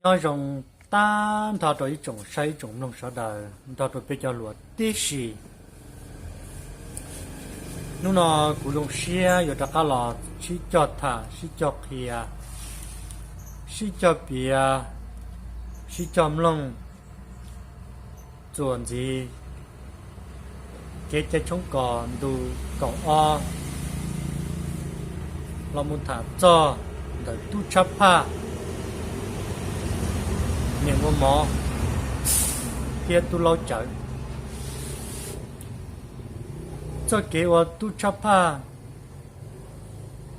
Nyob zoo tag nrho rau ib tsoom saib ib tsoom mloog sawv daws nrog rau peb cov hluas tib si. Hnub no kuv zoo siab yuav rov qab los sib cog tham, sib cog qhia, sib cog piav, sib cog mloog txuas ntxiv kev cai tshoob kos ntu kaum ob los mus tham txog ntawm tub tshab phaj, niam ua mov thiab tub laub cawv. Txoj kev ua tub tshab phaj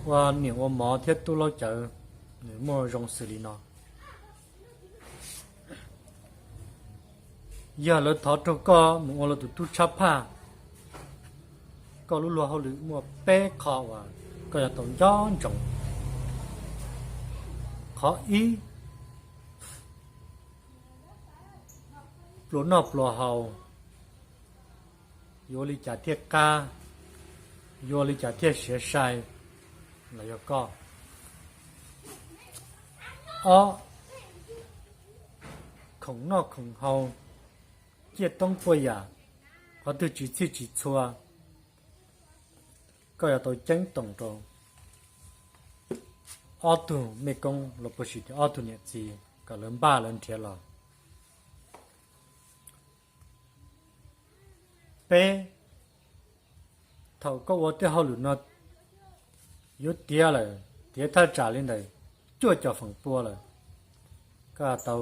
ua niam ua mov thiab tub laub cawv nws muaj zoo xws li no. Yog lawv thov raug koj mus ua lawv tus tub tshab phaj, koj lub luag hauj lwm muaj peb qho uas koj yuav tau nco ntsoov. Qhov ib, pluas noj pluas haus, yuav ua li cas thiaj qab, yuav ua li cas thiaj siav sai los yog koj. Ob, khoom noj khoom haus, ciaj toob puas yam, qhov twg tsis txhij tsis txhua, koj yuav tau ceeb toom rau ob tug mej koob los puas sis tias ob tug niam txiv kom lawv npaj lawv nrhiav los. Peb, thaum koj ua tej hauj lwm no yuav tiav lawm, tiav thaj tsam li ntawm cuaj caum feem pua lawm, koj tau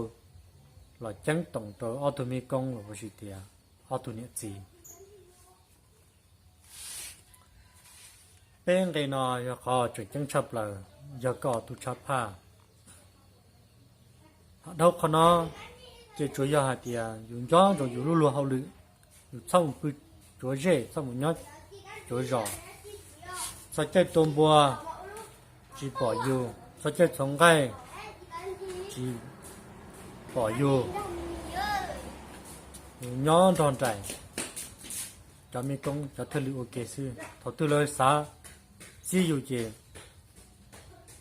los ceeb toom rau ob tug mej koob los puas sis tias ob tug niam txiv. Peb nqe no yog qhov tseem ceeb tshaj plaws, yog koj tub tshab phaj. Dhau qhov no ces tsuas yog hais tias yus nco ntsoov yus lub luag hauj lwm, yus txhob mus pw cuav zej, txhob mus nyob cuav zos, txog caij tua npua tsis pom yus, txog caij txhoov nqaij tsis pom yus, yus nyob nrog nraim cov mej koob cov thwj lwm ua ke xwb. Thaum twg lawv xav txib yus ces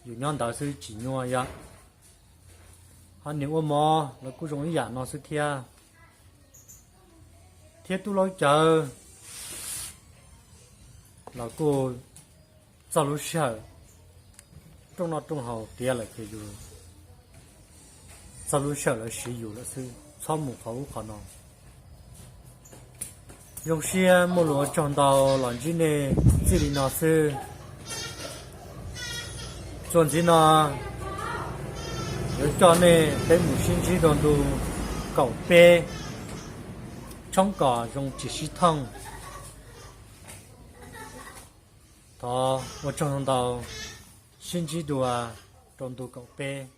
yus nyob ntawd xwb tsis nyuaj yom. Ho niam ua mov los kuj zoo ib yam no xwb thiab. Thiab tub laub cawv los kuj txog lub sij hawm rooj noj rooj haus tiav lawm ces yus txog lub sij hawm lawv siv yus lawm xwb, txhob mus qhov ub qhov no. Zoo siab muaj lus ua tsaug ntau los ntsib nej txij li no xwb. Txuas ntxiv no yuav coj nej peb mus sib ntsib rau ntu kaum peb, tshoob kos zoo tsis sib thooj. Thov ua tsaug ntau, sib ntsib dua rau ntu kaum peb.